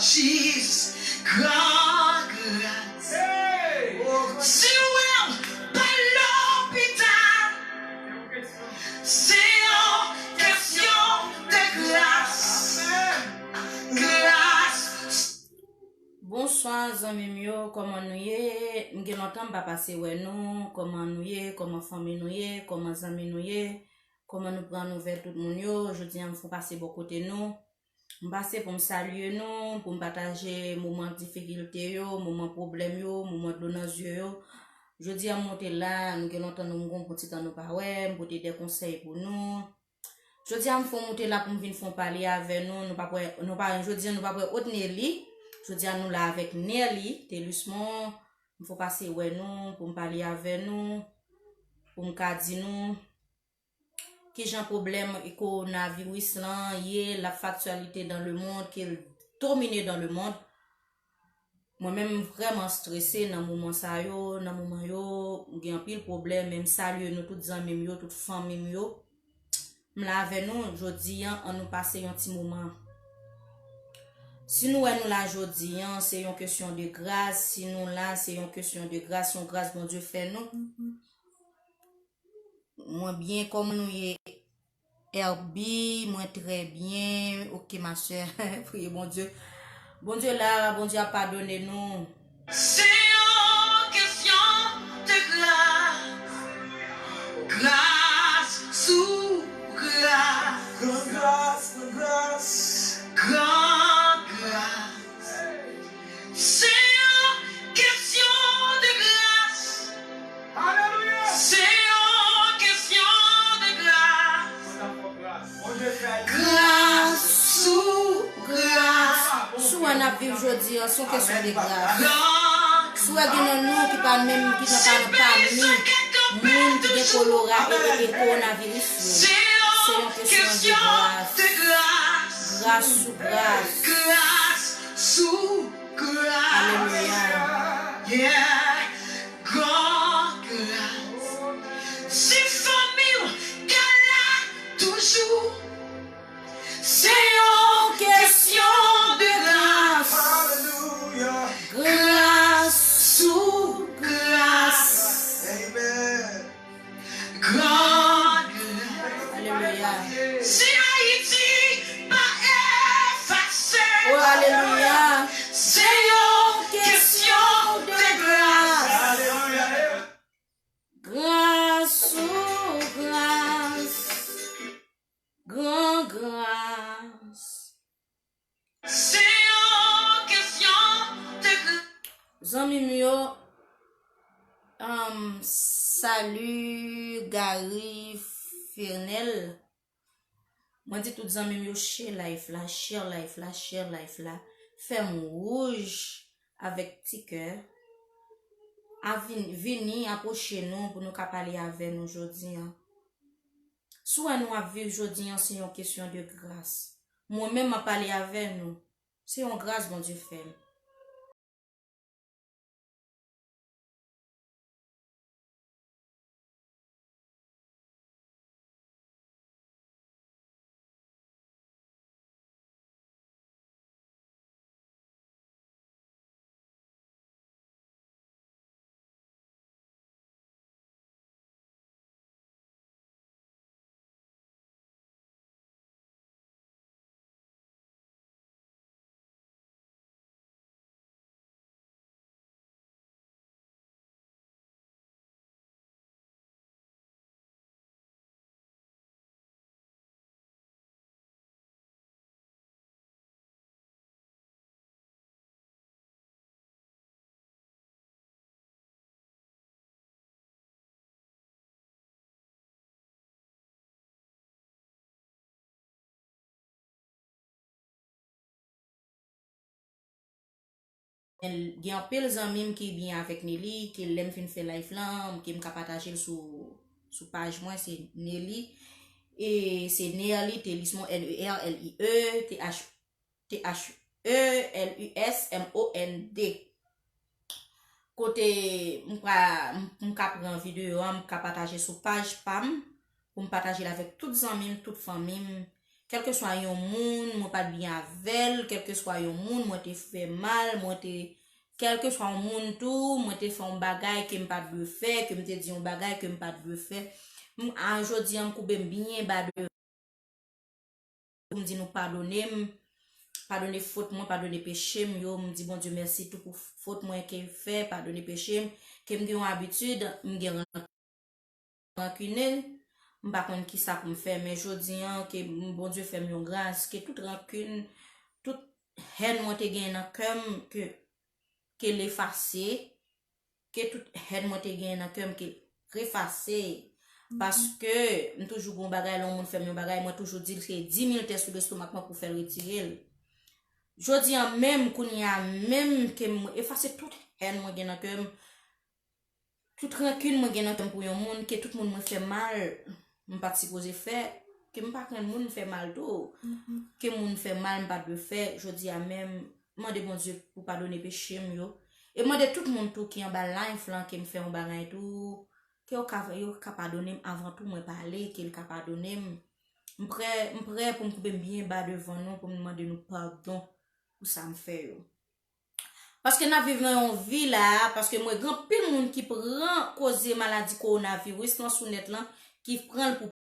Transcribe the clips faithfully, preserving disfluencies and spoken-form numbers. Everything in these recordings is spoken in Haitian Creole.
Jis gran gras. Si w wè m pa lopital, se yon kesyon de gras. Gras. Bonswa, zanmi m yo, kòman nou ye? M gen lontan m pa pase wè nou. Kòman nou ye? Kòman fanmi nou ye? Kòman zanmi nou ye? Kòman nou pran nouvèl tout moun yo? Jodi a, m fon pase bò kote nou. M pase pou m salye nou, pou m pataje moman difikilte yo, moman pwoblèm yo, moman dlo nan zye yo. Jodi a, m monte la, nou gen lontan nou, m gon bon ti tan nou pa wè, m pote de konsèy pou nou. Jodi a, m fon monte la pou m vin fon pale avè nou. Nou p ap wè, nou pa, jodi a, nou p ap wè ot Nelly. Jodi a, nou la avèk Nelly Telusmon. M fon pase wè nou, pou m pale avè nou, pou m ka di nou kijan pwoblèm kowonaviris lan ye, l ap fè aktyalite dans le monde, ke l domine dans le monde. Mwen menm, m vrèman strese nan moman sa yo, nan moman yo, m gen anpil pwoblèm, men m salye nou tout zanmi m yo, tout fanmi m yo. M la avè nou jodi a, ann nou pase yon ti moman. Si nou wè nou la jodi a, se yon kesyon de gras. Si nou la, se yon kesyon de gras, se yon gras Bondye fè nou. Mwen byen, kòman nou ye? Herbie, mwen trè byen. Ok, ma sè, priye Bondye. Bondye la, Bondye ap padone nou. Se yon kesyon de gras. Gras sou gras. Gran gras, gran gras. Gran gras. Se yon kesyon de gras. Alelouya! Se yon kesyon de gras. Gras sou gras. Si w wè n ap viv jodi a, se yon kesyon de gras. Si w wè gen nan nou ki pa menm, ki nan pa nan pami moun ki gen kolera e, e, e kowonaviris yo, se yon kesyon de gras. Gras sou gras. Gras sou gras. Alelouya. Yeah. Gran gras. Si fanmi w ka la toujou, se yon kesyon de gras. Alelouya. Gras sou gras. Amen. Gran gras. Alelouya. Si Ayiti pa efase, oh, alelouya, se yon kesyon de gras. Alelouya. Gras sou gras. Gran gras. Se yon kesyon de gras. Zanmi m yo, um, salut Gary Fernel. Mwen di tout zanmi m yo, share live la, share live la, share live la. Fè m wouj avèk ti kè. A vin-, vini, apwoche nou pou nou ka pale avè nou jodi a. Si w wè nou ap viv jodi a, se yon kesyon de gras. Mwen menm, m ap pale avè nou. Se yon gras Bondye fè m. Gen anpil zanmi m ki byen avèk Nelly, ke lè m fin fè live lan, ke m ka pataje l sou, sou paj mwen, se Nelly. E se Nerly Telismond, N E R L I E, T H, T H E L I S M O N D. Kote m ka, m, m ka pran videyo a, m ka pataje sou paj pa m, pou m pataje l avèk tout zanmi m, tout fanmi m, Kèlkeswa yon moun, mwen pa t byen avè l, kèlkeswa yon moun, mwen te fè mal, mwen te, kèlkeswa yon moun tou, mwen te fè yon bagay ke m pa t dwe fè, ke m te di yon bagay ke m pa t dwe fè. M, a, jodi a, m koube m byen ba devan, m di nou padone m, padone fot mwen, padone peche m yo, m di Bondye mèsi tou pou fot mwen ke fè, padone peche m, ke m gen yon abitid, m gen rankine, m pa konn kisa pou m fè, men jodi a, ke Bondye fè m yon gras, ke tout rankin, tout hèn mwen te gen nan kè m, ke, ke l efase, ke tout hèn mwen te gen nan kè m, ke l efase. Paske m toujou gen yon bagay, lè yon moun fè m yon bagay, mwen toujou di l se di mil tè sou lestomak mwen pou fè l retire l. Jodi a menm, kounye a menm, ke m efase tout hèn mwen gen nan kè m, tout rankin mwen gen nan kè m pou yon moun, ke tout moun mwen fè mal, m pa t sipoze fè, ke m pa krenn moun fè mal tou, ke moun fè mal m pa t dwe fè, jodi a menm, mande Bondye pou padone peche m yo, e mande tout moun tou ki anba live lan ke m fè yon bagay tou, ke yo ka, yo ka padone m avan tou mwen pale, ke l ka padone m. M prè, m prè pou m koube m byen ba devan nou, pou m mande nou padon pou sa m fè yo. Paske n ap viv nan yon vi la, paske m wè gen anpil moun ki pran koze maladi kowonaviris lan sou nèt lan, ki pran l pou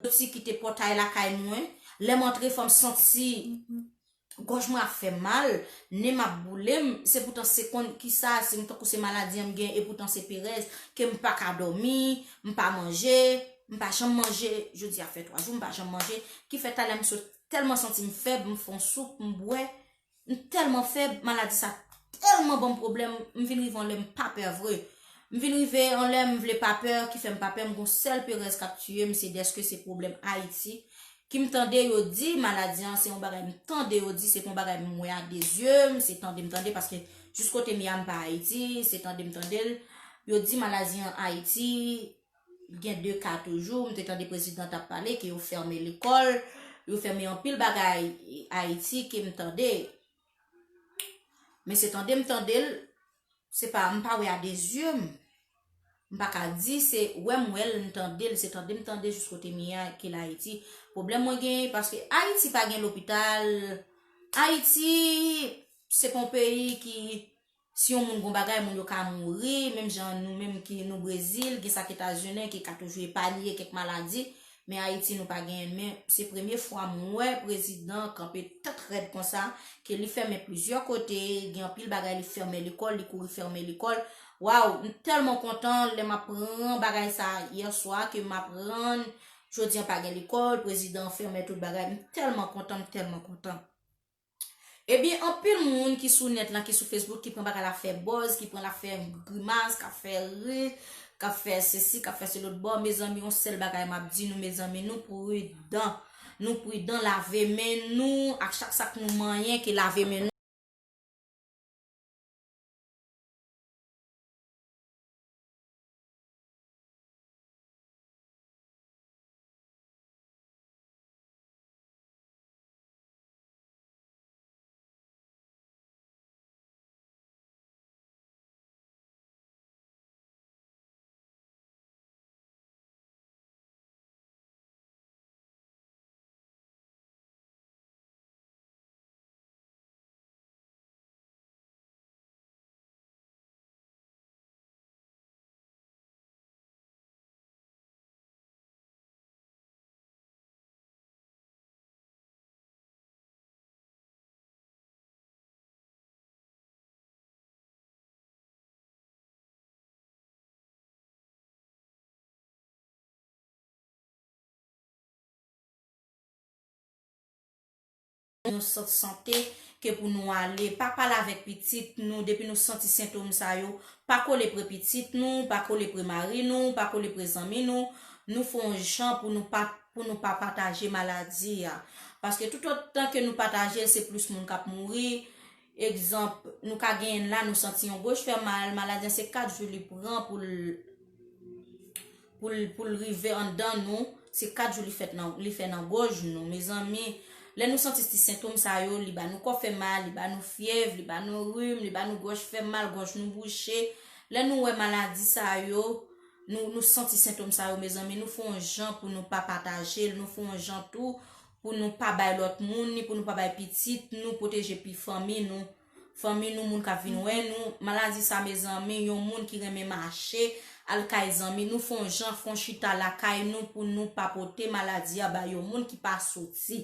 Soti kite pòtay lakay mwen. Lè m antre, fò m santi gòj mwen ap fè mal, nen m ap boule m. Se poutan se konn kisa, se m tankou se maladi an m gen, e poutan se perèz, ke m pa ka dòmi, m pa manje, m pa janm manje. Jodi a fè twa jou, m pa janm manje. Ki fè talè m sot tèlman santi m fèb, m fè yon soup, m bwè. M tèlman fèb, maladi sa tèlman ban m pwoblèm, m vin rive yon lè m pa pè vre. M vin rive yon lè m vle pa pè, ki fè m pa pè, m gon sèl perèz k ap tiye m, se dèske se pwoblèm Ayiti. Ki m tande yo di, maladi an se yon bagay m tande yo di, se pa yon bagay m wè a de zye m, se tande m tande, paske jis kote m ye a m pa Ayiti, se tande m tande l. Yo di maladi an Ayiti, gen de ka toujou, m te tande prezidan t ap pale ke yo fèmen lekòl, yo fèmen anpil bagay Ayiti ke m tande. Men se tande m tande l, se pa, m pa wè a de zye m. M pa ka di se wè m wè l, m tande l, se tande m tande jis kote m ye a, ke l Ayiti. Pwoblèm mwen genyen, paske Ayiti pa gen lopital. Ayiti, se pa yon peyi ki, si yon moun gon bagay, moun yo ka mouri, menm jan nou menm ki nou Brezil, gen sa k Etazini ki ka toujou epanye kèk maladi, men Ayiti nou pa genyen. Men se premye fwa m wè prezidan kanpe tèt rèd konsa, ke li fèmen plizyè kote, gen anpil bagay li fèmen lekòl, li kouri fèmen lekòl. Waw, m tèlman kontan lè m aprann bagay sa yè swa, ke m aprann jodi an pa gen lekòl, prezidan fèmen tout bagay, m tèlman kontan, m tèlman kontan. Ebyen, anpil moun ki sou nèt lan, ki sou Facebook, ki pran bagay la fè buzz, ki pran la fè grimas, k ap fè ri, k ap fè sesi, k ap fè se lòt bò. Mezanmi, yon sèl bagay m ap di nou, mezanmi, nou pridan. Nou pridan, lave men nou, ak chak sa k nou manyen, ke lave men nou. yon sant sante ke pou nou ale. Pa pale avèk pitit nou depi nou santi sentòm sa yo. Pa kole pre pitit nou, pa kole pre mari nou, pa kole pre zanmi nou. Nou fè yon jan pou nou pa, pou nou pa pataje maladi a. Paske toutotan ke nou pataje l, se plis moun k ap mouri. Egzanp, nou ka genyen l la, nou santi yon gòj fè mal, maladi an se kat jou li pran pou l pou l, pou l rive anndan nou, se kat jou li fèt nan, li fè nan gòj nou. Mezanmi, lè nou santi ti sentòm sa yo, li ba nou kò fè mal, li ba nou fyèv, li ba nou rim, li ba nou gòj fè mal, gòj nou bouche. Lè nou wè maladi sa yo, nou, nou santi sentòm sa yo, mezanmi, nou fè yon jan pou nou pa pataje l, nou fè yon jan tou pou nou pa bay lòt moun, ni pou nou pa bay pitit nou, pwoteje pi fanmi nou. Fanmi nou, moun k ap vin wè nou, maladi sa, mezanmi, yon moun ki renmen mache, al kay zanmi nou, fè yon jan, fè yon chita lakay nou pou nou pa pote maladi a bay yon moun ki pa soti.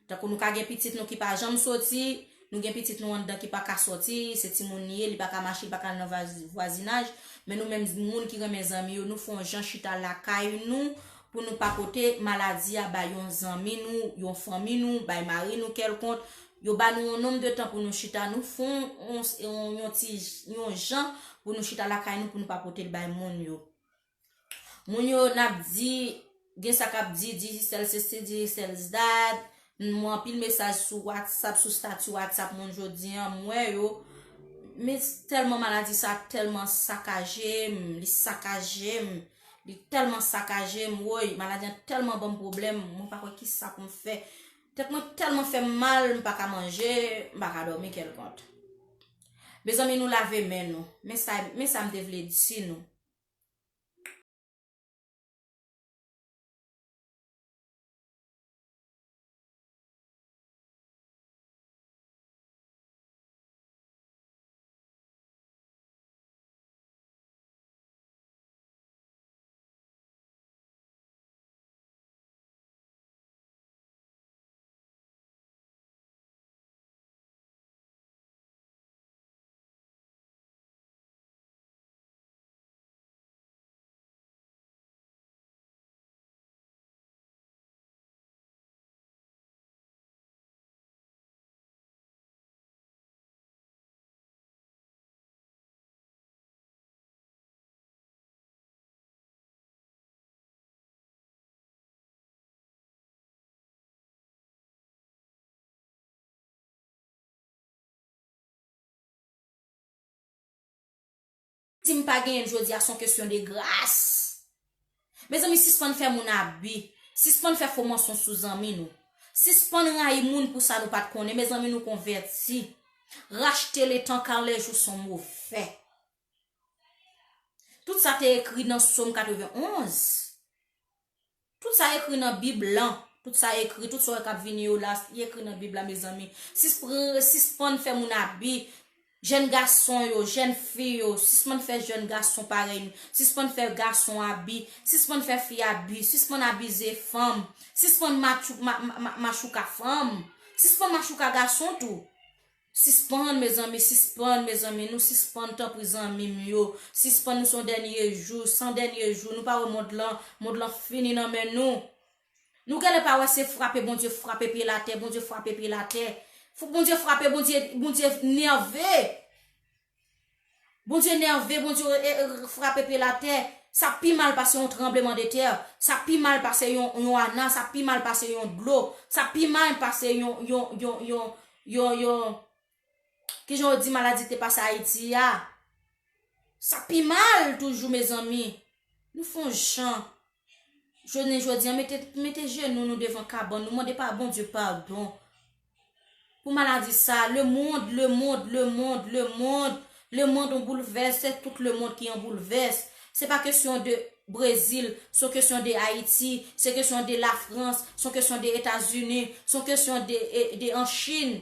Tankou nou ka gen pitit nou ki pa janm soti, nou gen pitit nou anndan ki pa ka soti, se timoun li ye, li pa ka mache, li pa ka al nan vaz-, vwazinaj, men nou menm moun ki renmen zanmi yo, nou fè yon jan chita lakay nou pou nou pa pote maladi a bay yon zanmi nou, yon fanmi nou, bay mari nou kèlkonk. Yo ba nou yon nonm de tan pou nou chita, nou fè yon, yon, yon ti, yon jan pou nou chita lakay nou, pou nou pa pote l bay moun yo. Moun yo n ap di, gen sa k ap di, Digicel ceci, Digicel that. M wè anpil mesaj sou WhatsApp, sou stati WhatsApp moun jodi an, m wè yo. Men tèlman maladi sa tèlman sakaje m, li sakaje m, li tèlman sakaje m, woy, maladi an tèlman ban m pwoblèm, mwen pa kwè kisa pou m fè. Tèt mwen tèlman fè m mal, m pa ka manje, m pa ka dòmi kèlkonk. Mezanmi, nou lave men nou. Men sa, men sa m te vle di nou. Si m pa genyen l jodi a, se yon kesyon de gras. Mezanmi, sispann fè moun abi. Sispann fè fo mansonj sou zanmi nou. Sispann rayi moun pou sa nou pa t konnen. Mezanmi, nou konvèti. Racheter le temps car les jours sont mauvais. Tout sa te ekri nan Sòm katrevenn onz. Tout sa ekri nan Bib lan. Tout sa ekri, tout sa w wè k ap vini yo la, li ekri nan Bib la, mezanmi. Sispr-, sispann fè moun abi. Jèn gason yo, jèn fi yo, sispann fè jèn gason parèy nou. Sispann fè gason abi. Sispann fè fi abi. Sispann abize fanm. Sispann machou-, ma-, ma-, ma-, machouka fanm. Sispann machouka gason tou. Sispann, mezanmi, sispann, mezanmi, nou sispann, tanpri, zanmi m yo. Sispann, nou se yon dènye jou, se yon dènye jou, nou pa wè mond lan, mond lan fini nan men nou. Nou genlè pa wè se frape Bondye frape pye l atè, Bondye frape pye l atè. Fòk Bondye frape, Bondye, Bondye nève. Bondye nève, Bondye, e, e, frape pye l atè. Sa pi mal pase yon tranblemanntè. Sa pi mal pase yon, yon ana, sa pi mal pase yon dlo. Sa pi mal pase yon, yon, yon, yon, yon, yon, kijan yo di maladi te pase Ayiti a? Sa pi mal toujou, mezanmi. Nou fè yon jan. Jounen jodi a, mete, mete jenou nou devan kabann nou, mande pa Bondye padon. Pou maladi sa, le monde, le monde, le monde, le monde, le monde an boulvès, se tout le monde ki an boulvès. Se pa kesyon de Brezil, se yon kesyon de Ayiti, se kesyon de Lafrans, se yon kesyon de Etazini, se yon kesyon de, e, de an Chin,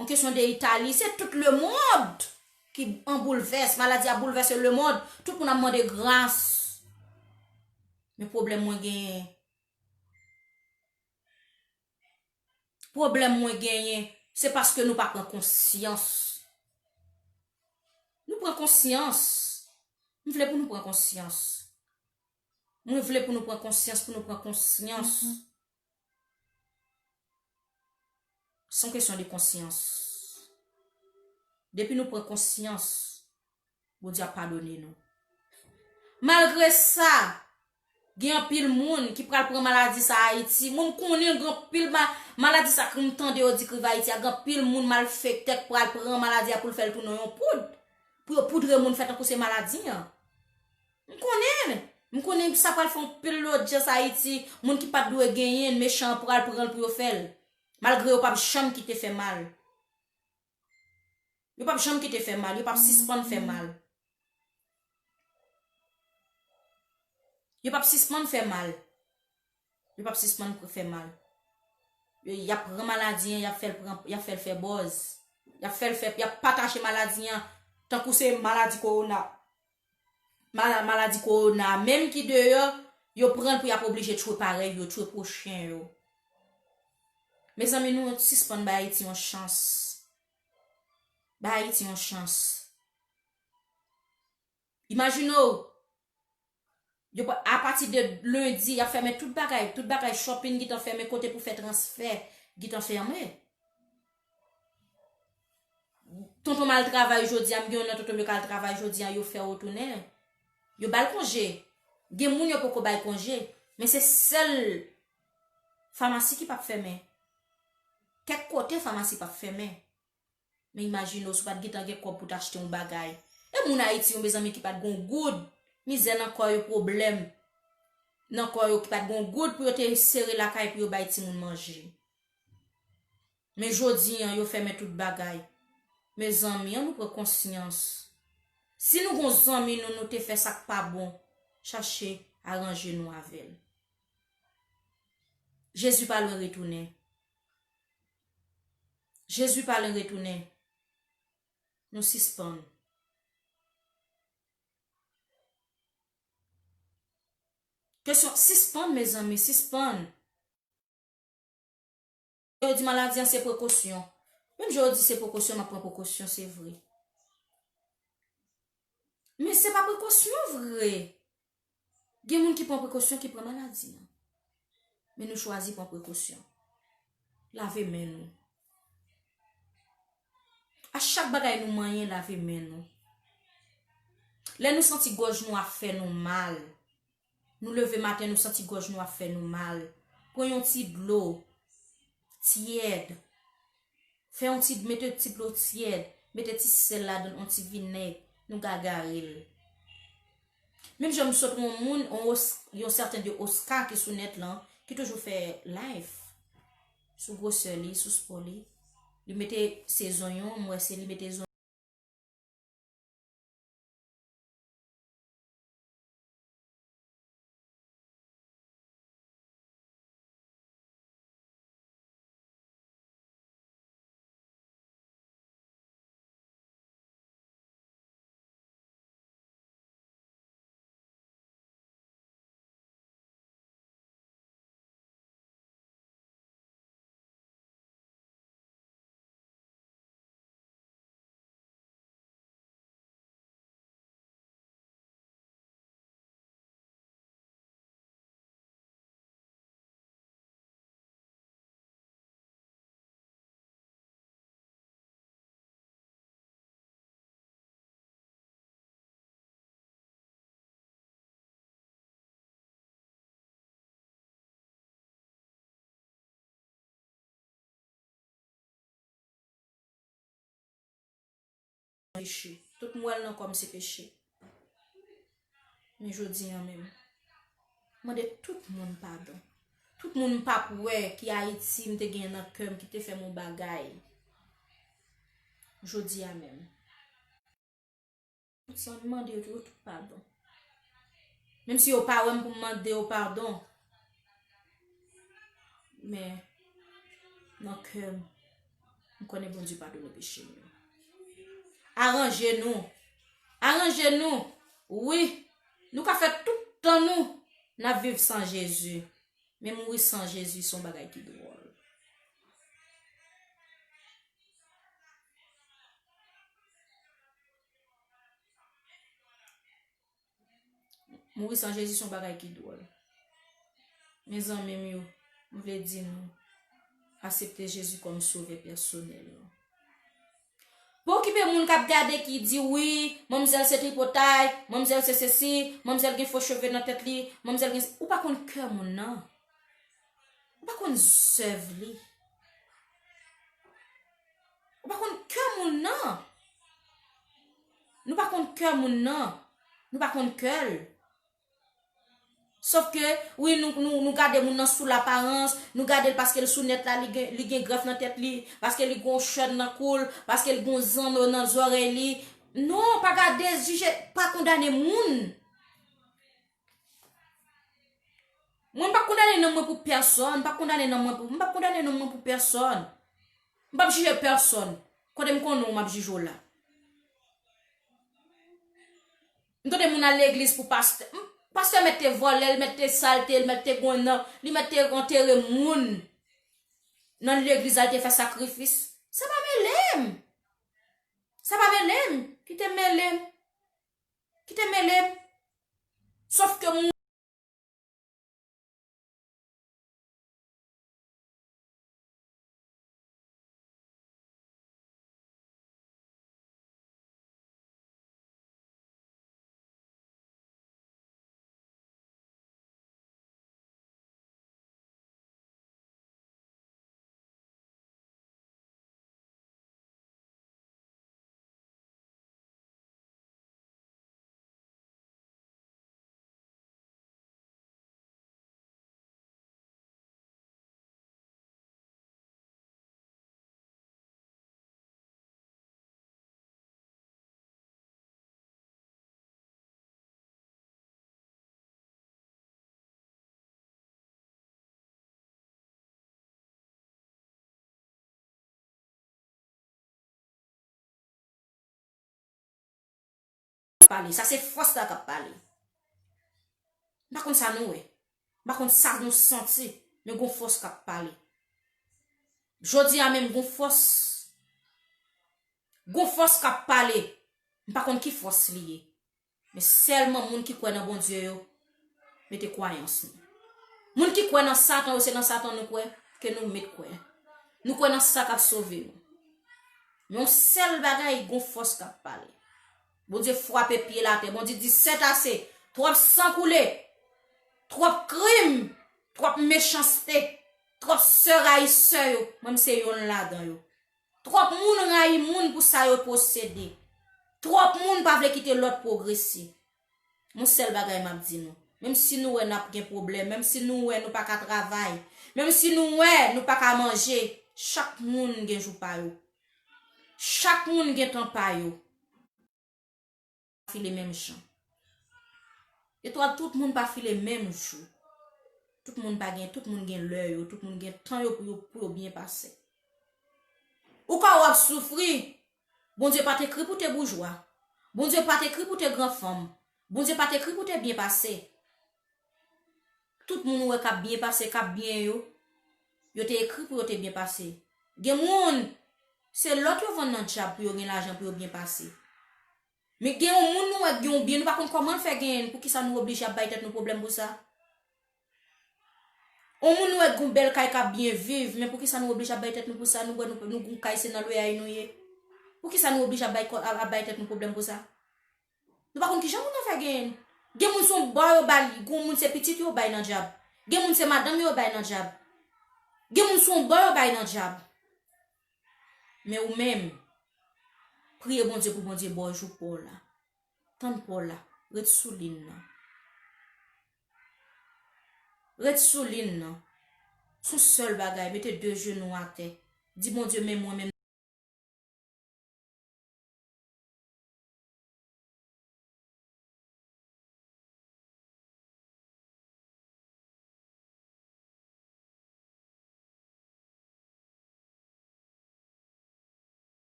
yon kesyon de Itali, se tout le monde ki an boulvès. Maladi a boulvèse le monde. Tout moun ap mande gras. Men pwoblèm mwen genyen, pwoblèm mwen genyen, se paske nou pa pran konsyans. Nou pran konsyans. M vle pou nou pran konsyans. Mwen vle pou nou pran konsyans, pou nou pran konsyans. Mhm. Se yon kesyon de konsyans. Depi nou pran konsyans, Bondye ap padone nou. Malgre sa, gen anpil moun ki pral pran maladi sa Ayiti. Mwen, m konnen gen anpil ma-, maladi sa ke m tande yo di k rive Ayiti a, gen anpil moun malfektè k pral pran maladi a pou l fè l tounen yon poud. Pou yo poudre moun fè tankou se maladi an. M konnen. M konnen sa pral fè anpil lodjans Ayiti. Moun ki pa t dwe genyen, mechan an pral pran l pou yo fè l. Malgre yo p ap janm kite fè mal. Yo p ap janm kite fè mal, yo p ap sispann fè mal. Yo p ap sispann fè mal. Yo p ap sispann fè mal. Yo, y ap pran maladi an, y ap fè l pran, y ap fè l fè buzz. Y ap fè l fè, y ap pataje maladi an tankou se maladi kowona. Ma-, maladi kowona a menm ki deyò, yo pran l pou y ap oblije tchwe parèy yo, tchwe pwochen yo. Mezanmi, nou sispann bay Ayiti yon chans. Bay Ayiti yon chans. Imajine w, yo pa, apati de lendi, y ap fèmen tout bagay, tout bagay, shopping gentan fèmen, kote pou fè transfè gentan fèmen. Tonton m al travay jodi a, m gen yon nan tonton m yo k al travay jodi a, yo fè retounen. Yo ba l konje. Gen moun yo poko bay konje, men se sèl famasi ki p ap fèmen. Kèk kote famasi p ap fèmen. Men imajine w, si w pa t gentan gen kòb pou w t achte yon bagay. E moun Ayiti yo, mezanmi, ki pa t gon goud, mizè nan kò yo, pwoblèm nan kò yo, ki pa t gon goud pou yo te sere lakay pou yo bay timoun manje. Men jodi an, yo fèmen tout bagay. Mezanmi, ann nou pran konsyans. Si nou gon zanmi nou, nou te fè sa k pa bon, chache aranje nou avè l. Jezi pa lwen retounen. Jezi pa lwen retounen. Nou sispann. Kesyon, sispann, mezanmi, sispann. Yo di maladi an se prekosyon. Menm jan yo di se prekosyon, m ap pran prekosyon, se vre. Men se pa prekosyon vre. Gen moun ki pran prekosyon ki pran maladi an. Men nou chwazi pran prekosyon. Lave men nou. A chak bagay nou manyen, lave men nou. Lè nou santi gòj nou ap fè nou mal, nou leve maten, nou santi gòj nou ap fè nou mal, pran yon ti dlo tyèd. Fè yon ti, mete ti dlo tyèd, mete ti sèl ladan l, yon ti vinèg, nou gagare l. Menm jan m sot wè yon moun, yon Os-, yon sèten de Oscar ki sou nèt lan, ki toujou fè live sou gwosè li, sou spò li. Li mete se zonyon, m wè se li mete zonyon. Peche. Tout m wè l nan kò m se peche. Men jodi an menm, mande tout moun padon. Tout moun m p ap wè ki Ayiti m te gen nan kè m ki te fè m yon bagay. Jodi a menm. Tout sa m mande yo, yo tout padon. Menm si yo pa wè m pou m mande yo padon. Men, nan kè m, m konnen Bondye padone peche m yo. Aranje nou. Aranje nou. Wi, nou ka fè tout tan nou n ap viv san Jezi. Men mouri san Jezi se yon bagay ki dwòl. Mouri san Jezi se yon bagay ki dwòl. Mezanmi m yo, m vle di nou, aksepte Jezi kòm sovè pèsonèl ou. Pa okipe moun k ap gade ki di, "Wi, manmzèl se tripotay, manmzèl se sesi, manmzèl gen fo cheve nan tèt li, manmzèl gen," Ou pa konn kè moun nan. Ou pa konn zèv li. Ou pa konn kè moun nan. Nou pa konn kè moun nan. Nou pa konn kè l. Sòf ke, wi, nou, nou, nou gade moun nan sou laparans, nou gade l paske l sou nèt la, li gen, li gen grèf nan tèt li, paske li gen yon chèn nan kou l, paske li gen yon zanno nan zòrèy li. Non, pa gade, jije, pa kondane moun. Mwen, m p ap kondane nanm mwen pou pèsòn, m p ap kondane nanm mwen pou, m p ap kondane nanm mwen pou pèsòn. M p ap jije pèsòn. Kote m konnen w, m ap jije w la. M tande moun al legliz pou pastè. M, pastè mèt te vòlè, l mèt te salte, l mèt te goumen, li mèt te antere moun nan legliz, al te fè sakrifis. Sa pa mele m. Sa pa mele m. Kite m mele m. Kite m mele m. Sòf ke moun pale. Sa se fòs la k ap pale. M pa konn sa nou wè. M pa konn sa nou santi. Men gon fòs k ap pale. Jodi a menm gon fòs. Gon fòs k ap pale. M pa konn ki fòs li ye. Men sèlman moun ki kwè nan Bondye yo, mete kwayans nou. Moun ki kwè nan Satan yo, se nan Satan nou kwè, ke nou met kwè. Nou kwè nan sa k ap sove nou. Men yon sèl bagay, gon fòs k ap pale. Bondye frape pye l atè. Bondye di, "C'est assez." Twòp san koule. Twòp krim. Twòp mechanste. Twòp sè rayi sè yo. Mwen, m se yonn ladan yo. Twòp moun rayi moun pou sa yo posede. Twòp moun pa vle kite lòt pwogrese. Yon sèl bagay m ap di nou. Menm si nou wè n ap gen pwoblèm, menm si nou wè nou pa ka travay, menm si nou wè nou pa ka manje, chak moun gen jou pa yo. Chak moun gen tan pa yo. File menm jan. Etwal, tout moun pa file menm jou. Tout moun pa gen, tout moun gen lè yo, tout moun gen tan yo pou yo, pou yo byen pase. Ou ka w ap soufri. Bondye pa t ekri pou te boujwa. Bondye pa t ekri pou te gran fanm. Bondye pa t ekri pou te byen pase. Tout moun ou wè k ap byen pase, k ap byen yo, yo te ekri pou yo te byen pase. Gen moun, se lòt yo vann nan dyab pou yo gen lajan, pou yo byen pase. Men gen yon moun nou wè k gen yon byen, nou pa konn kòman l fè genyen l, poukisa nou oblije ap bay tèt nou pwoblèm pou sa? Yon moun nou wè k gen yon bèl kay k ap byen viv, men poukisa nou oblije ap bay tèt nou pou sa? Nou wè nou, nou gen yon kay, se nan lweyay nou ye. Poukisa nou oblije ap bay kò, ap, ap bay tèt nou pwoblèm pou sa? Nou pa konn kijan moun nan fè genyen l. Gen moun se yon bò yo ba l, gen moun se pitit yo bay nan dyab. Gen moun se madanm yo bay nan dyab. Gen moun se yon bò yo bay nan dyab. Men ou menm, priye Bondye pou Bondye ba w jou pa w la. Tann pa w la. Ret sou liy nan. Ret sou liy nan. Se yon sèl bagay, mete de jenou atè. Di Bondye, men mwen menm.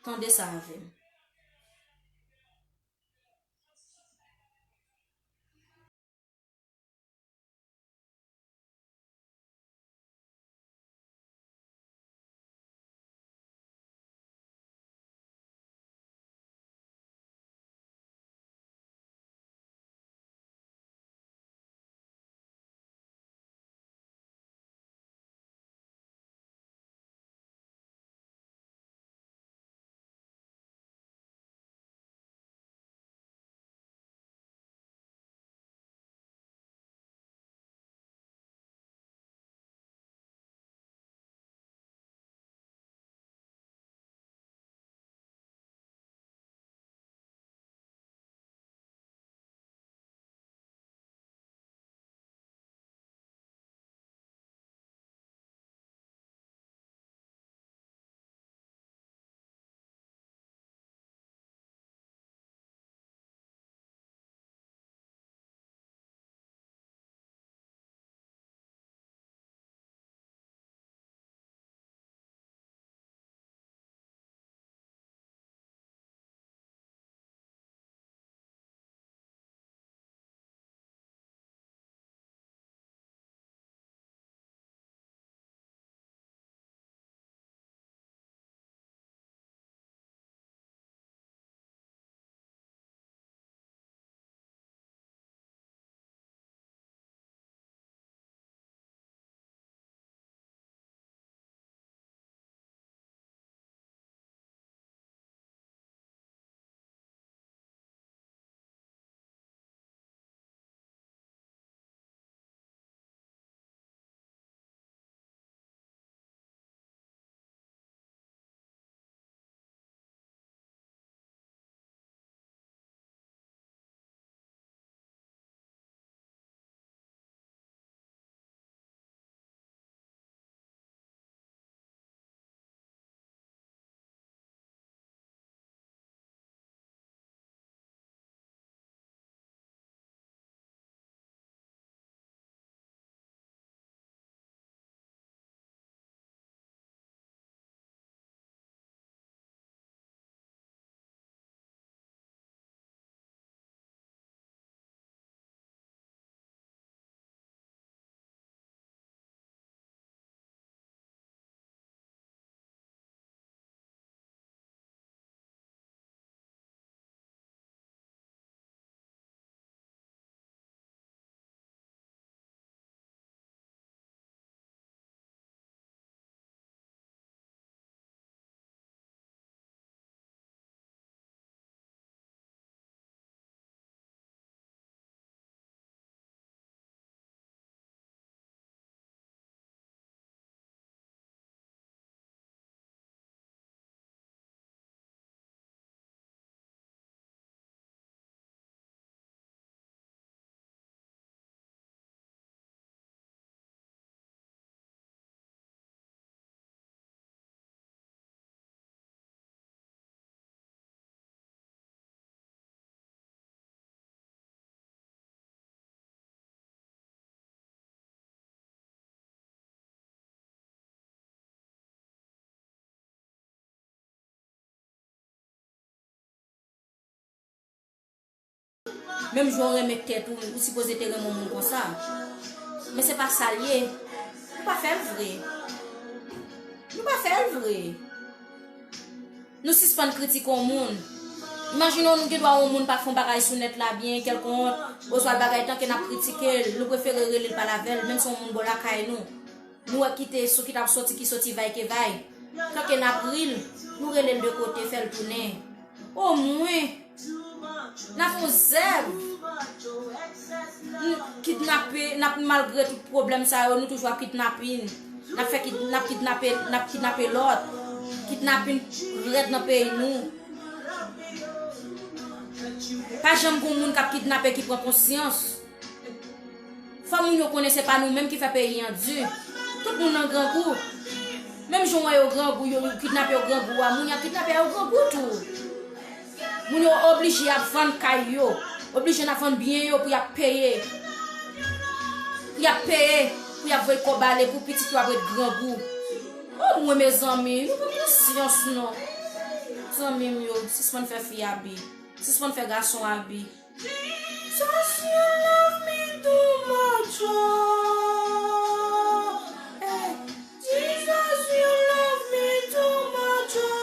Tande sa avè m. Menm jan w renmen tèt ou, ou sipoze te renmen yon moun konsa. Men se pa sa l ye. Nou pa fè l vre. Nou pa fè l vre. Nou sispann kritike yon moun. Imajine w, nou gen dwa wè yon moun pa fè yon bagay sou nèt la byen, kèlkonk, oswa bagay tanke n ap kritike l, nou prefere rele l pale avè l, menm si yon moun bò lakay nou. Nou wè ki te sou ki t ap soti, ki soti vay ke vay. Tanke n ap ri l, nou rele l de kote, fè l tounen. Omwen, n ap fè yon zèv. Nou kidnape, n ap malgre tout pwoblèm sa yo, nou toujou ap kidnapin. N ap fè kid-, n ap kidnape, n ap kidnape lòt. Kidnapin rèd nan peyi nou. Pa janm gon moun k ap kidnape ki pran konsyans. Fò moun yo konnen se pa nou menm ki fè peyi an di. Tout moun nan grangou. Menm jan w wè yo grangou, yo kidnape yo grangou a, moun y ap kidnape a yo grangou tou. Moun yo oblije ap vann kay yo, oblije n ap vann byen yo pou y ap peye. Pou y ap peye, pou y ap voye kòb ale, pou pitit yo ap ret grangou. O mwen, mezanmi, nou pran konsyans non. Zanmi m yo, sispann fè fi abi. Sispann fè gason abi. Jesus, you love me too much, oh. Hey, Jesus, you love me too much, oh.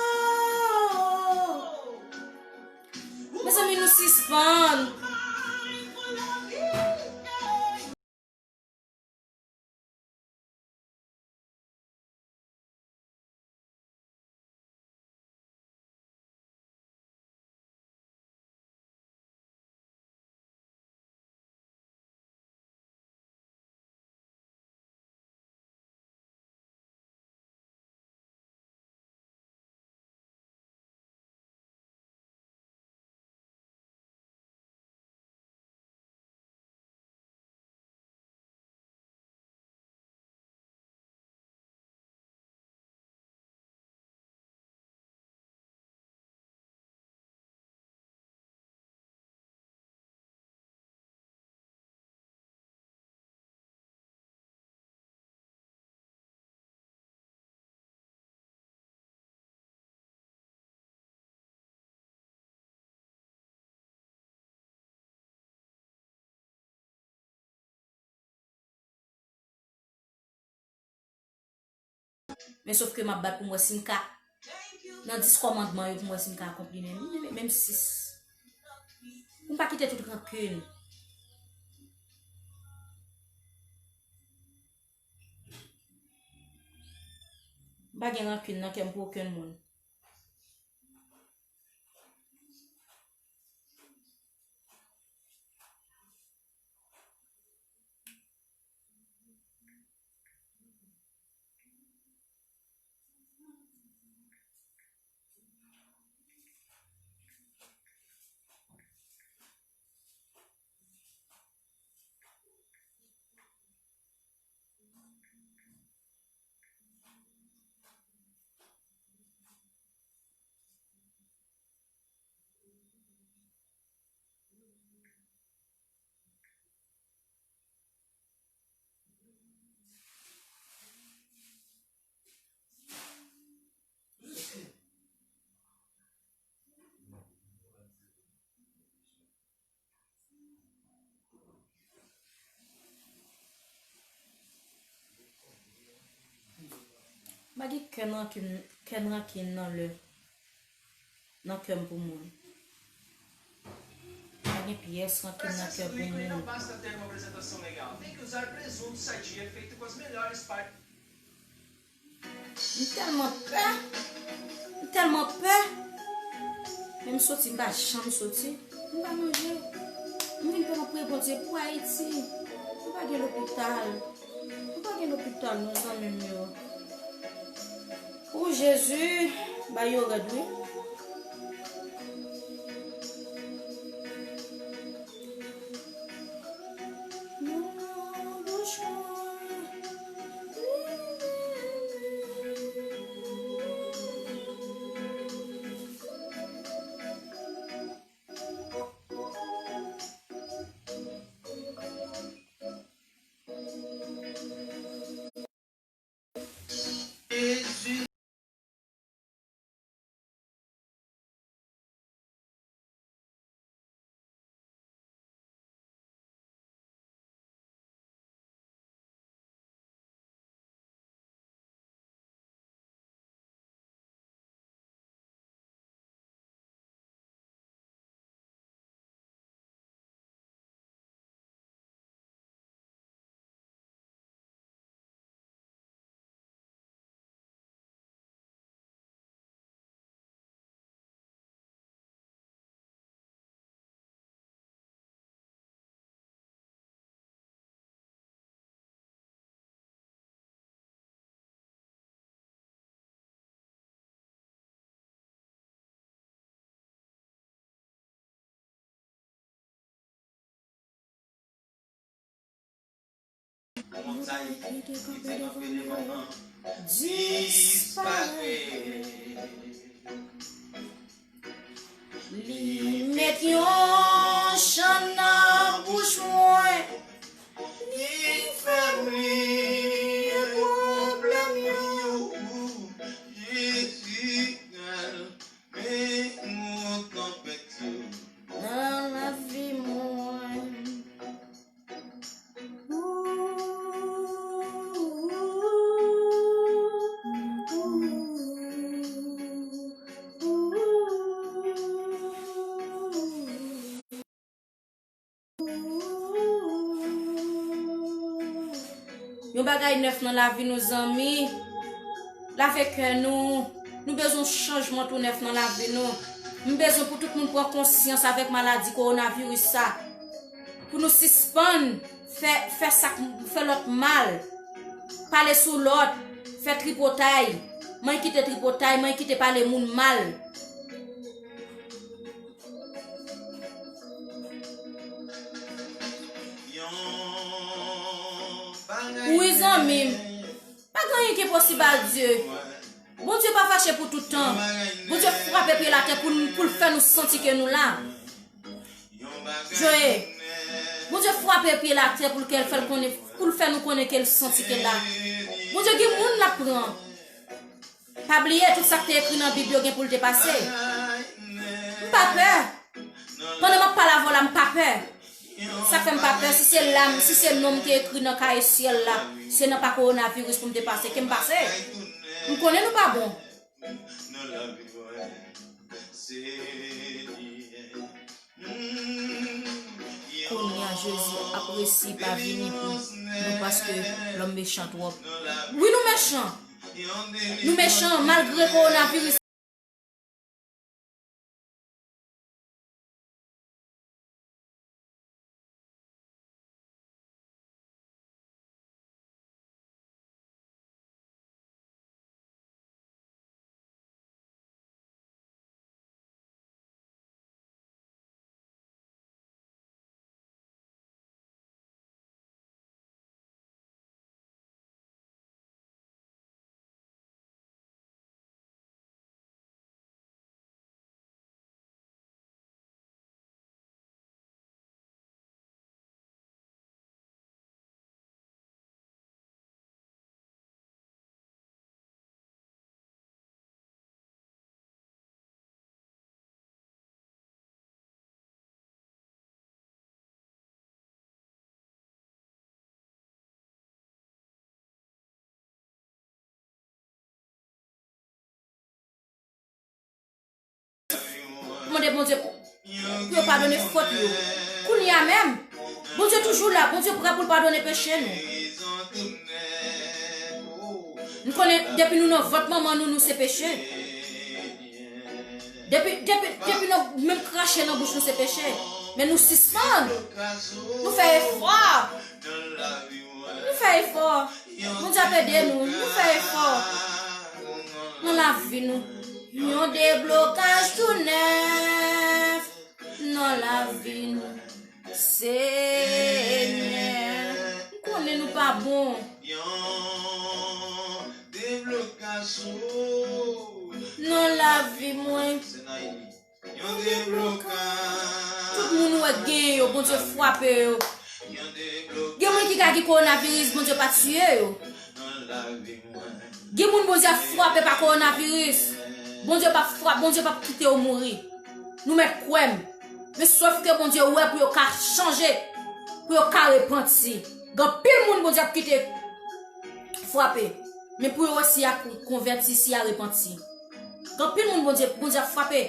Mezanmi, nou sispann. Men sof ke m ap bat pou m wè si m ka, nan dis kòmandman yo, pou m wè si m ka akonpli menm, menm, menm sis. Pou m pa kite tout rankin. M pa gen rankin nan kè m pou okenn moun. M pa gen kè rankin, kè rankin nan lè, nan kè m pou moun. M pa gen pyès rankin nan kè pou moun. Não basta ter uma apresentação legal, tem que usar presunto, sadia, feito com as melhores partes. M tèlman pè. M tèlman pè. Men m soti, m pa janm soti. M pa manje. M vin pran priyè Bondye pou Ayiti. M pa gen lopital. M pa gen lopital non, zanmi m yo. Ou Jezi, bay yo rèd wi. Disparèt. Li met yon chan nan bouch mwen. Li fè m bliye pwoblèm yo. Jezi, Yon bagay nèf nan lavi nou, zanmi. Lave kè nou. Nou bezwen chanjman tou nèf nan lavi nou. M bezwen pou tout moun pran konsyans avèk maladi kowonaviris sa. Pou nou sispann fè, fè sa k, fè lòt mal. Pale sou lòt, fè tripotay. Mwen kite tripotay, mwen kite pale moun mal. Wi, zanmi m. Pa gen anyen ki enposib a Dye. Bondye pa fache pou tout tan. Bondye frape pye l atè pou, pou l fè nou santi ke nou la. Joe, Bondye frape pye l atè pou l ke l fè l konnen, pou l fè nou konnen ke l santi ke l la. Bondye gen moun l ap pran. Pa bliye, tout sa k te ekri nan Bib yo gen pou l te pase. M pa pè. Pandan m ap pale avè w la, m pa pè. Sa k fè m pa pè, si se la, si se non m te ekri nan kaye syèl la, se nan pa kowonaviris pou m te pase, ke m pase. M konnen nou pa bon. Kounye a, Jezi ap resi pa vini pou nou paske lòm mechan twòp. Wi, nou mechan. Nou mechan, malgre kowonaviris. Mande Bondye pou, pou yo padone fòt yo. Kounye a menm, Bondye toujou la. Bondye prè pou l padone peche nou. Nou konnen, depi nou nan vant manman nou, nou se peche. Depi, depi, depi nan menm krache nan bouch nou se peche. Men nou sispann. Nou fè efò. Nou fè efò. Bondye ap ede nou. Nou fè efò. Nan lavi nou. Yon deblokaj tou nèf. Nan lavi nou. Senyè. M konnen nou pa bon. Yon deblokaj. Nan lavi mwen. Yon deblokaj. Tout moun ou wè k genyen yo, Bondye frape yo. Gen moun ki ka gen kowonaviris, Bondye pa tiye yo. Gen moun Bondye ap frape pa kowonaviris. Bondye p ap frape, Bondye p ap kite yo mouri. Nou mèt kwè m. Men sòf ke Bondye wè pou yo ka chanje, pou yo ka repanti. Gen anpil moun Bondye ap kite frape. Men pou yo wè si y a konvèti, si y a repanti. Gen anpil moun Bondye, Bondye ap frape.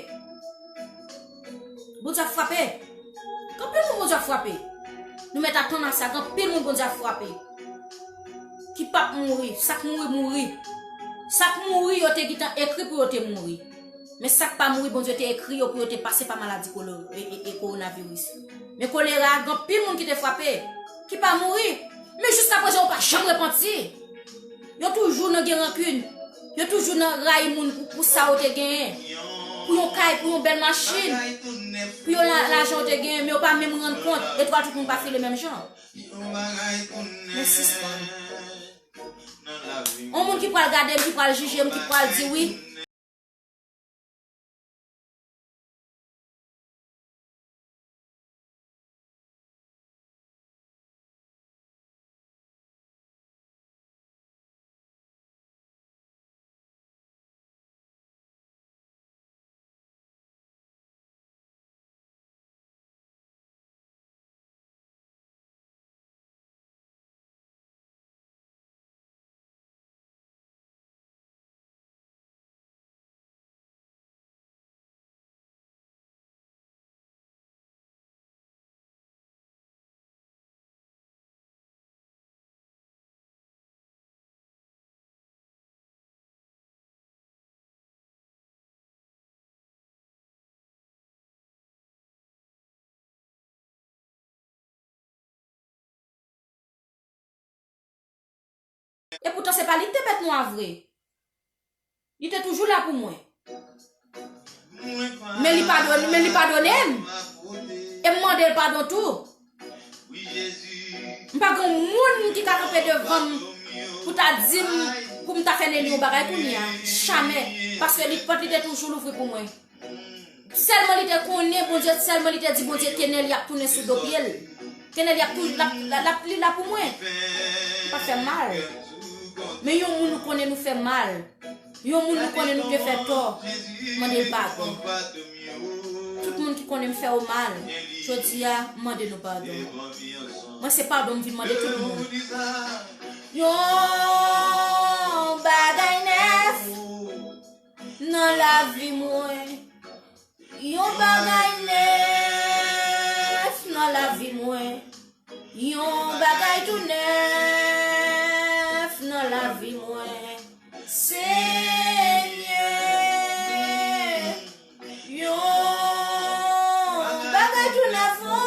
Bondye ap frape. Gen anpil moun Bondye ap frape. Nou mèt atann a sa, gen anpil moun Bondye ap frape. Ki p ap mouri, sa k mouri, mouri. Sa k mouri, yo te gentan ekri pou yo te mouri. Men sa k pa mouri, Bondye te ekri yo pou yo te pase pa maladi kole-, e, e, e kowonaviris. Men kolera, gen anpil moun ki te frape, ki pa mouri. Men jiskaprezan, yo pa janm repanti. Yo toujou nan gen rankin. Yo toujou nan rayi moun pou, pou sa yo te genyen. Pou yon kay, pou yon bèl machin. Pou yon la-, lajan yo te genyen, men yo pa menm rann kont. Etwal tout moun pa file menm jan. Men sispann. On moun ki pral gade m, ki pral jije m, ki pral di wi. E poutan se pa li ki te mèt nou a vre. Li te toujou la pou mwen. Men li padone, men li padone m. E m mande l padon tou. M pa gen moun ki ka kanpe devan m pou ta di m, pou m ta fè Nelly yon bagay kounye a. Jamè. Paske li, pòt li te toujou louvri pou mwen. Sèlman li te konnen, Bondye, sèlman li te di Bondye ke Nelly ap tounen sou do pye l. Ke Nelly ap tou-, l ap, l ap, li la pou mwen. Li pa fè m mal. Men yon moun nou konnen nou fè mal. Yon moun nou konnen nou te fè tò, mande l padon. Tout moun ki konnen m fè w mal, jodi a, mande nou padon. Mwen se padon m vin mande tout moun. Yon bagay nèf nan lavi mwen. Yon bagay nèf nan lavi mwen. Yon bagay tou nèf nan lavi mwen. Senyè, yon bagay tou nèf, o,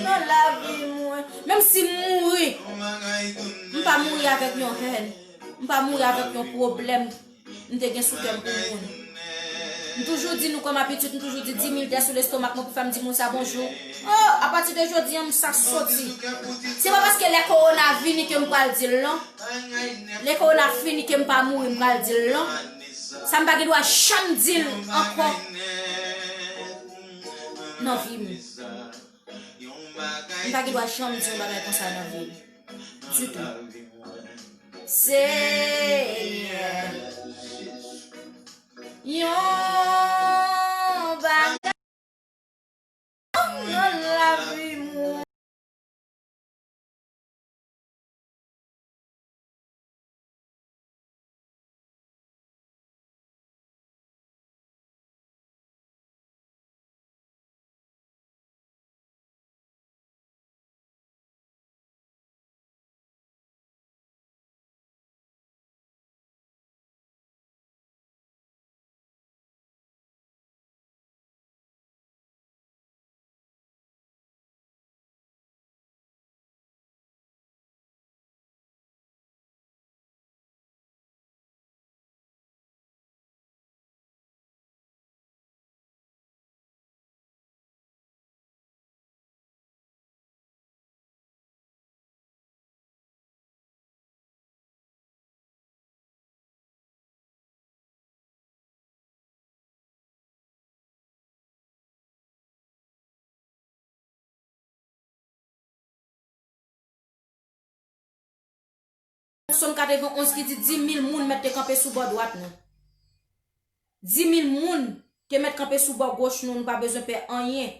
nan lavi mwen. Menm si m mouri, m pa mouri avèk yon hèn. M pa mouri avèk yon pwoblèm. M te gen sou kè m pou moun. M toujou di nou kòm abitid, m toujou di di mil dè sou lestomak mwen pou fè m di moun sa bonjou. Oh, apati de jodi a, m sa soti. Se pa paske lè kowona vini ke m pral di l non. Lè kowona fini ke m pa mouri, m pral di l non. Sa m pa gen dwa janm di l ankò nan vi m. M pa gen dwa janm di yon bagay konsa nan vi l. Ditou. Senyè, yon bagay nan lavi mwen. Sòm katrevenn onz ki di, di mil moun mèt te kanpe sou bò dwat nou. Di mil moun te mèt kanpe sou bò goch nou, nou pa bezwen pè anyen.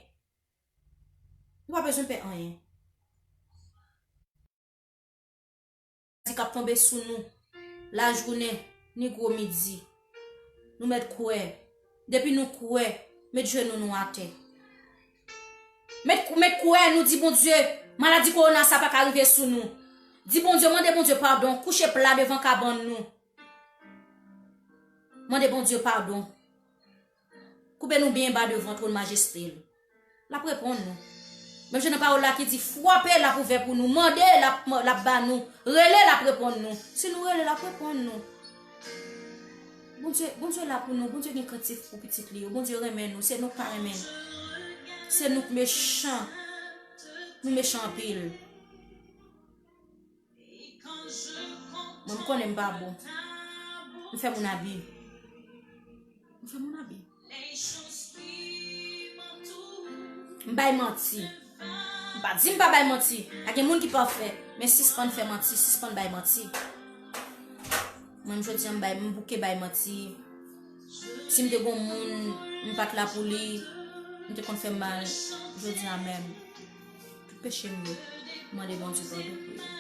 Nou pa bezwen pè anyen. Di k ap tonbe sou nou lajounen, ni gwo midi. Nou mèt kwè. Depi nou kwè, met jenou nou atè. Met, met kwè, nou di Bondye, maladi kowona sa pa ka rive sou nou. Di Bondye, mande Bondye padon, kouche pla devan kabann nou. Mande Bondye padon. Koube nou byen ba devan twòn majeste l. L ap reponn nou. Menm jan nan pawòl la ki di, frape, l ap ouvè pou nou. Mande, l ap, l ap ba nou. Rele, l ap reponn nou. Si nou rele, l ap reponn nou. Bondye, Bondye la pou nou. Bondye gen krentif pou pitit li yo. Bondye renmen nou. Se nou k pa renmen l. Se nou k mechan. Nou mechan anpil. Mwen, m konnen m pa bon. M fè moun abi. M fè moun abi. M bay manti. M pa di m pa bay manti. Pa gen moun ki pafè. Men sispann fè manti, sispann bay manti. Mwen, jodi a, m bay, m bouke bay manti. Si m te gon moun, m pa t la pou li, m te konn fè m mal. Jodi a menm, tout peche m yo, m mande Bondye padon pou yo.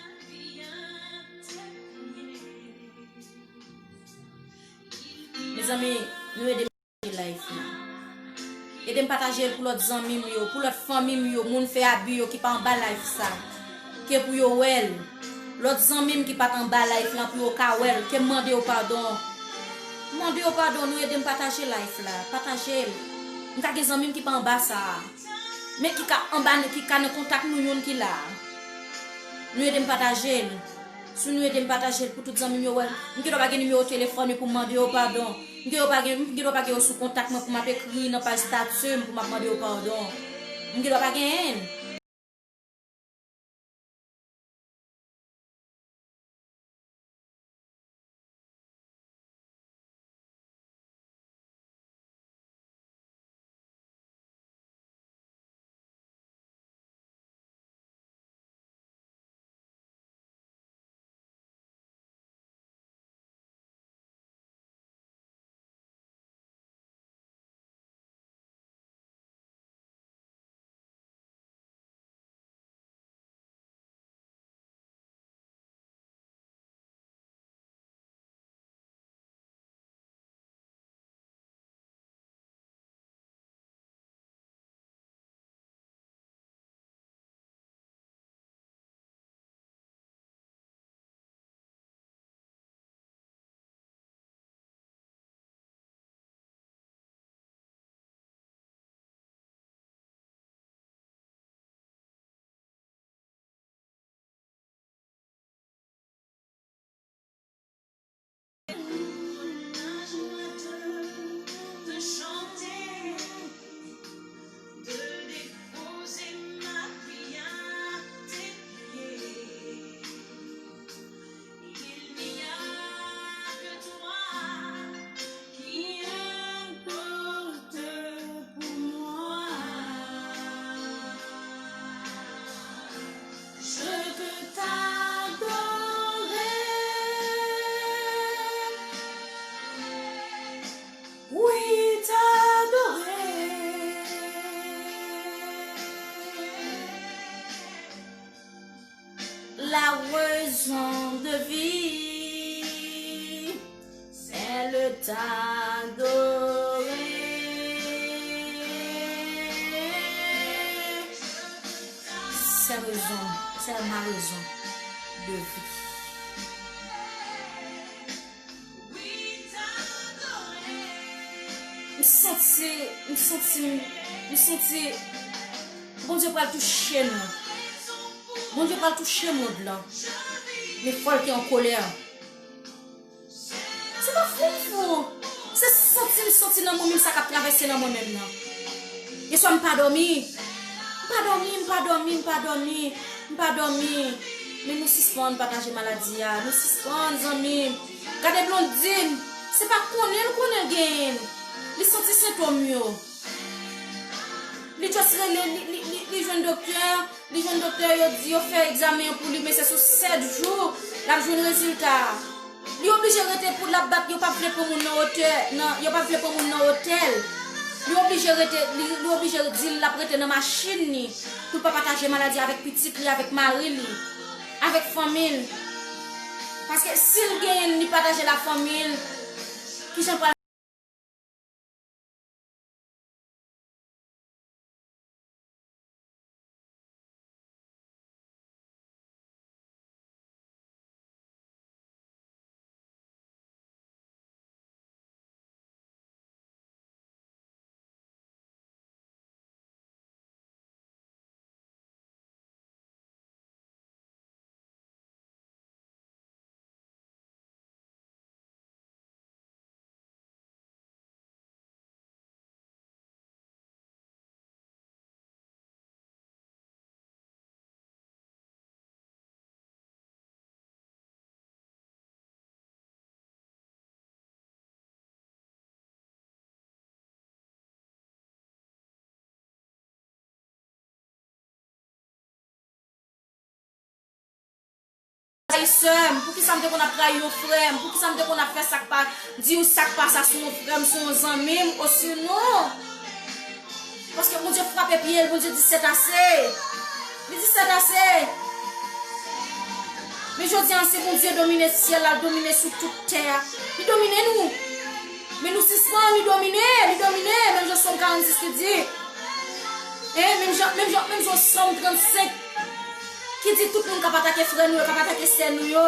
Mezanmi, nou ede m pataje live la. Ede m pataje l pou lòt zanmi m yo, pou lòt fanmi m yo, moun fè abi yo ki pa anba live sa. Ke pou yo wè l. Lòt zanmi m ki pa t anba live lan pou yo ka wè l. Ke m mande yo padon. M mande yo padon, nou ede m pataje live la. Pataje l. M ka gen zanmi m ki pa anba sa. Men ki ka anba nou, ki ka nan kontak nou youn ki la. Nou ede m pataje l. Si nou ede m pataje l pou tout zanmi m yo wè l, m gendwa pa gen nimewo telefòn yo pou m mande yo padon. M gendwa pa gen, m gendwa pa gen yo sou kontak mwen pou m ap ekri nan paj estati m pou m ap mande yo padon. M gendwa pa genyen l. Il n'y a que toi qui importe pour moi. Je veux t'adorer. Oui, t'adorer. La raison de vie, c'est le t'adorer. C'est raison, c'est ma raison de vie. M santi, m santi, m santi Bondye pral touche nou. Bondye pral touche mond lan. Men fò l te an kolè. Se pa fou m fou. Se santi m santi nan mwen menm sa k ap travèse nan mwen menm nan. Yèswa m pa dòmi. M pa dòmi, m pa dòmi, m pa dòmi, m pa dòmi. Men nou sispann pataje maladi a. Nou sispann, zanmi. Gade Blondine. Se pa konnen l konnen l genyen l. Li santi sentòm yo. Li just rele, li, li, li, li jwenn doktè. Li jwenn doktè, yo di yo fè egzamen an pou li, men se sou sèt jou l ap jwenn rezilta a. Li oblije rete pou l ap bat, yo p ap vle pran moun nan otè, nan, yo p ap vle pran moun nan otèl. Li oblije rete, li, li oblije di l l ap rete nan machin li, pou l pa pataje maladi avèk pitit li, avèk mari li, avèk fanmi l. Paske si l genyen l, li pataje l ak fanmi l, kijan l pral Trayi sè m, poukisa m te konn ap trayi yon frè m, poukisa m te konn ap fè sa k pa, di yon sa k pa sa sou yon frè m, sou yon zanmi m, osinon. Paske Bondye frape pye l, Bondye di sètase. Li di sètase. Men jodi a, se Bondye domine syèl la, domine sou tout tè a. Li domine nou. Men nou sispann, li domine, li domine. Menm jan Sòm karannsis te di. Hein, menm jan, menm jan, menm jan Sòm trannsenk ki di tout moun k ap atake frè nou yo, k ap atake sè nou yo.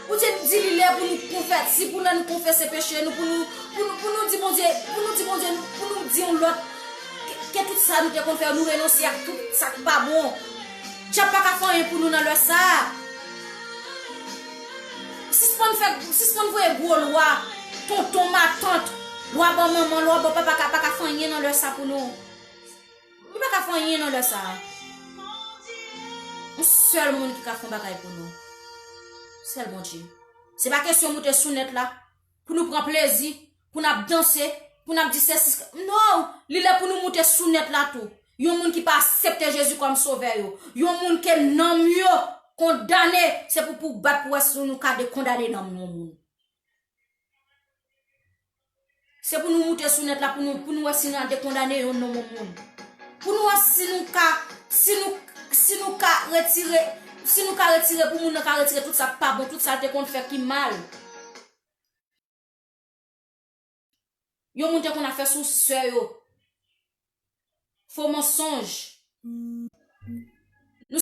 Bondye di li lè pou nou konvèti, pou lè nou konfese peche nou, pou nou, pou nou, pou nou di Bondye, pou nou di Bondye, pou nou di yon lòt, ke, ke tout sa nou te konn fè, nou renonse ak tout sa k pa bon. Dyab pa ka fè anyen pou nou nan lè sa a. Sispann fè, sispann voye gwo lwa, tonton, matant, lwa bò manman, lwa bò papa ka, pa ka fè anyen nan lè sa pou nou. Li pa ka fè anyen nan lè sa. Yon sèl moun ki ka fè yon bagay pou nou. Sèl Bondye. Se pa kesyon moute sou nèt la pou nou pran plezi, pou n ap danse, pou n ap di sesi. Non, li lè pou nou moute sou nèt la tou. Yon moun ki pa aksepte Jezi kòm sovè yo. Yon moun ke nanm yo kondane, se pou, pou bat pou wè si nou ka dekondane nanm yon moun. Se pou nou moute sou nèt la, pou nou, pou nou wè si nou dekondane yon nonm, yon moun. Pou nou wè si nou ka, si nou, si nou ka retire, si nou ka retire, pou moun nan ka retire tout sa k pa bon, tout sa l te konn fè ki mal. Yon moun te konn ap fè sou sè yo. Fo mansonj. Nou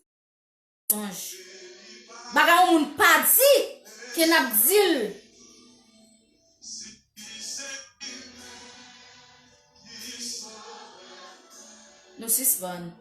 sonj. Bagay yon moun pa di, ke n ap di l. Nou sispann.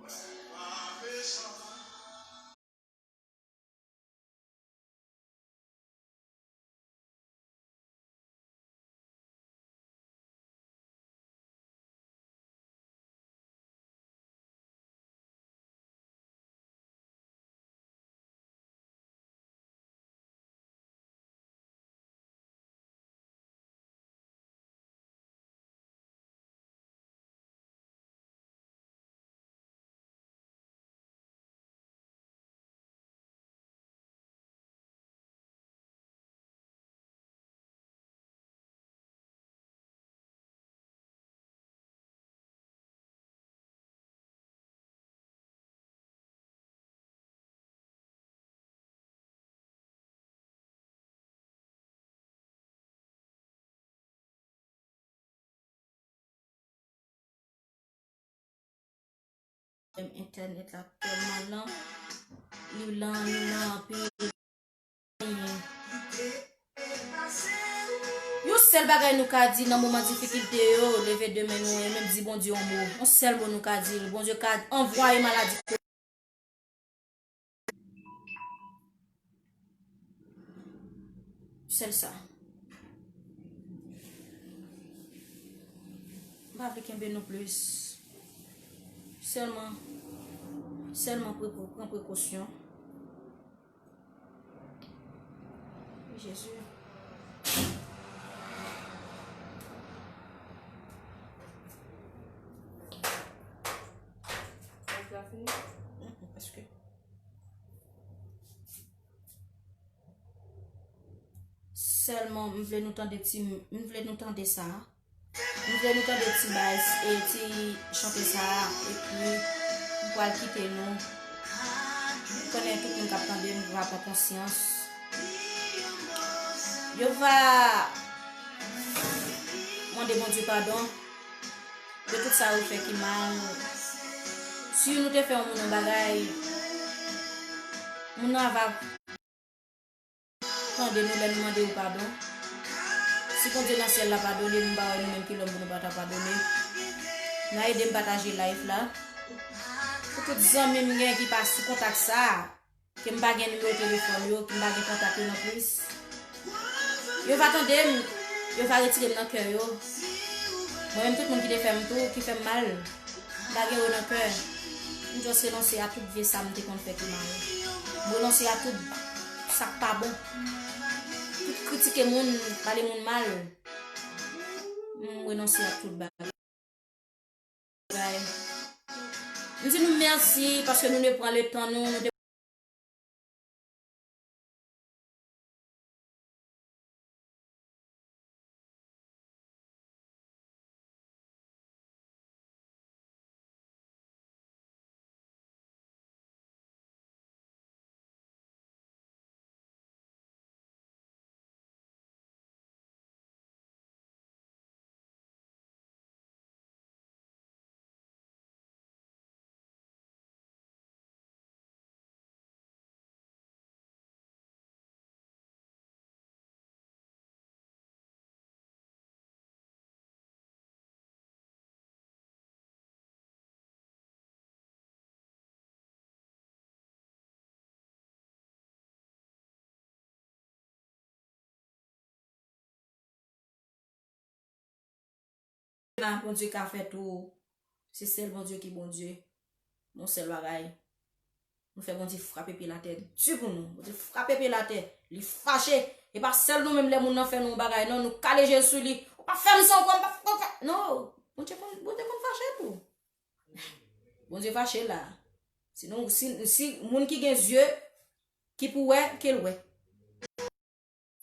Menm entènèt la tèlman lan, li lan, li lan anpil. Yon sèl bagay nou ka di nan moman difikilte yo, leve de men nou e menm di Bondye yon mo. Yon sèl mo nou ka di l. Bondye ka anvwaye maladi. Sèl sa. M pa vle kenbe nou plis. Sèlman, sèlman pre-, pran prekosyon. Jezi. Prèske. Sèlman, m vle nou tande ti, m vle nou tande sa. M vle nou tande ti baz, e ti chante sa a, epi m pral kite nou. M konnen tout moun k ap tande m va pran konsyans. Yo va mande Bondye padon de tout sa yo fè ki mal. Si nou te fè yon moun yon bagay, moun nan va tande nou lè nou mande yo padon. Si Bondye nan syèl la padone nou, m pa wè nou menm ki lòm pou nou pa ta padone. N a ede m pataje live la. Pou tout zanmi m gen ki pa sou kontak sa, ke m pa gen nimewo telefòn yo, ke m pa gen kontak yo non plis. Yo va tande m, yo va retire m nan kè yo. Mwen menm tout moun ki te fè m tou, ki fè m mal. M pa gen yo nan kè. M just renonse a tout vye sa m te konn fè ki mal. M renonse a tout sa k pa bon. Tout kritike moun, pale moun mal. M renonse a tout bagay. M di nou mèsi paske nou te pran letan nou, nou te Bondye ka fè tou. Se sèl Bondye ki Bondye. Yon sèl bagay. Nou fè Bondye frape pye l atè di pou nou. Bondye frape pye l atè. Li fache. E pa sèl nou menm lè moun nan fè nou yon bagay, non, nou kale je sou li. Ou pa fè m sa ankò, m pa fè, non. Bondye konn, Bondye konn fache tou. Bondye fache la. Si nou, si, si moun ki gen zye, ki pou wè, ke l wè.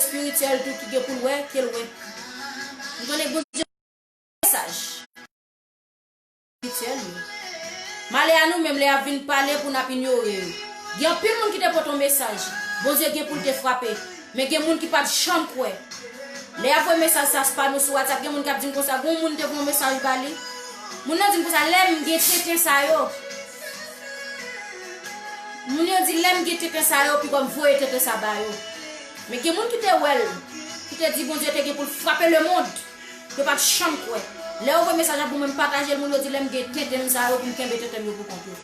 Espirityèl tou ki gen pou l wè, ke l wè. M konnen Bondye mesaj. Espirityèl yo. Malè a nou menm lè y ap vin pale pou n ap inyore yo. Gen anpil moun ki te pote yon mesaj. Bondye gen pou l te frape. Men gen moun ki pa t janm kwè. Lè y ap voye mesaj sa pa nou sou WhatsApp, gen moun k ap di m konsa, gen yon moun te voye yon mesaj ba li. Moun nan di m konsa, lè m gen tenten sa yo. Moun yo di, lè m gen tenten sa yo, pi gòm voye tenten sa ba yo. Men gen moun ki te wè l, ki te di Bondye te gen pou l frape lemonn. Yo pa t janm kwè. Lè yo voye mesaj la pou mwen, m pataje l, moun yo di, lè m gen tenten m sa yo, pou m kenbe tenten m yo pou kont yo.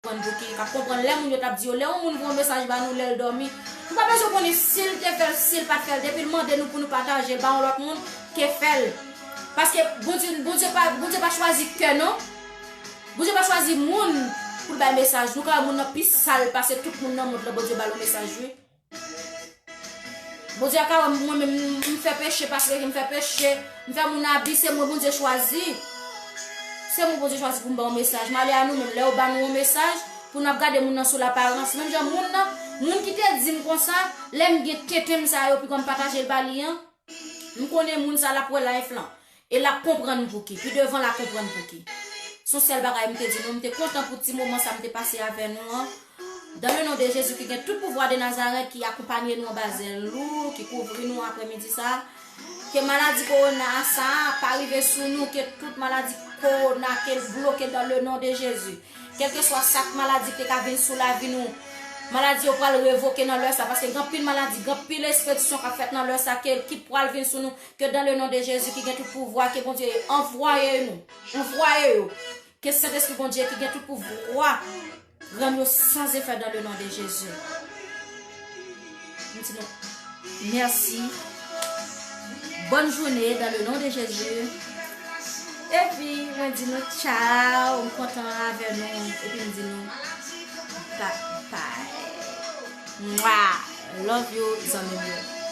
Konprann pou ki, ka konprann lè moun yo t ap di yo, lè yon moun voye yon mesaj ba nou, lè l dòmi, nou pa bezwen konnen si l te fè l, si l pa t fè l, depi l mande nou pou nou pataje l ba yon lòt moun, ke fè l. Paske Bondye, Bondye pa, Bondye pa chwazi kè, non. Bondye pa chwazi moun pou l bay mesaj. Nou ka wè moun nan pi sal pase tout moun nan mond lan, Bondye ba l yon mesaj, wi. Bondye ka wè mwen menm, m fè peche, paske m fè peche, m fè moun abi, se mwen Bondye chwazi. Se mwen Bondye chwazi pou m ba yon mesaj. Malè a nou menm, lè yo ba nou yon mesaj, pou n ap gade moun nan sou laparans. Menm jan moun nan, moun ki te di m konsa, lè m gen tenten m sa yo, pi gòm pataje l ba li an. M konnen moun sa l ap wè live lan. E l ap konprann pouki. Pi devan l ap konprann pouki. Se yon sèl bagay m te di nou. M te kontan pou ti moman sa m te pase avè nou an. Dan le non de Jezi ki gen tout pouvwa de Nazarèt, ki akonpanye nou anba zèl ou, ki kouvri nou aprèmidi sa. Ke maladi kowona sa pa rive sou nou, ke tout maladi kowona, ke l bloke dan le non de Jezi. Kèlkeswa sa k maladi ki te ka vin sou lavi nou, maladi yo pral revoke nan lè sa, paske gen anpil maladi, gen anpil espedisyon k ap fèt nan lè sa, ke, ki pral vin sou nou, ke dan le non de Jezi ki gen tout pouvwa, ke Bondye anvwaye nou, anvwaye yo, ke Sentespri Bondye ki gen tout pouvwa rann yo san efè dan le non de Jezi. M di nou mèsi. Bòn jounen dan le non de Jezi. Epi, mwen di nou tchaw. M kontan avè nou. Epi m di nou bye bye. Mwa. Love you, zanmi m yo.